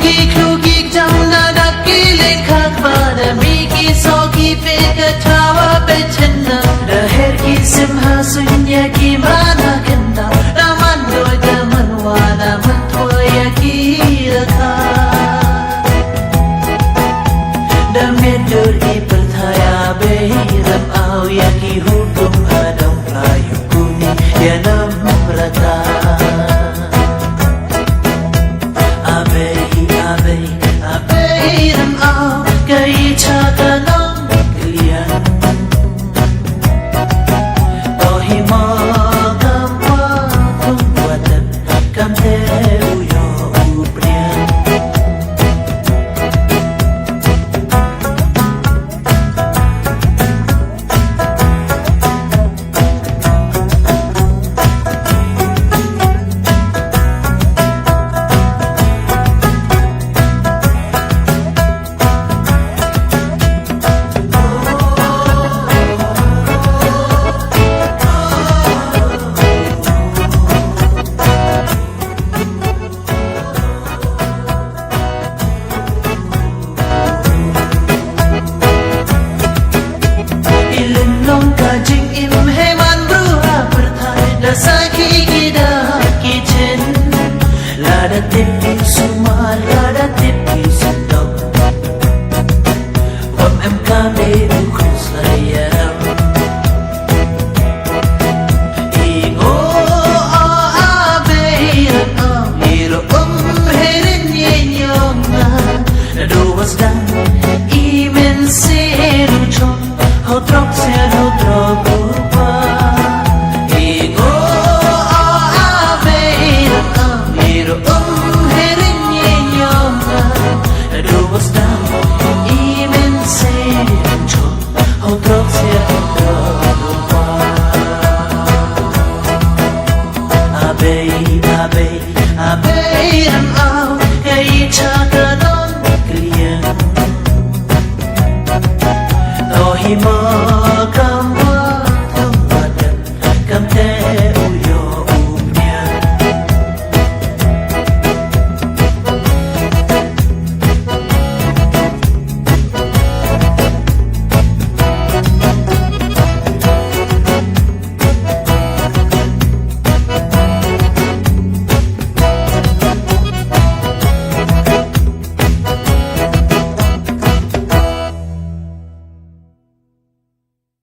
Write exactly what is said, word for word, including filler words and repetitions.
Ki klu ki jam na dak ki leng khak ba da mi ki so ki pe ka chawa pe chen na da her ki sim ha sunya ki mana kenta da man do da man wa da man thwa ya ki rakha da me dur ki perthaya be ram au ya ki hu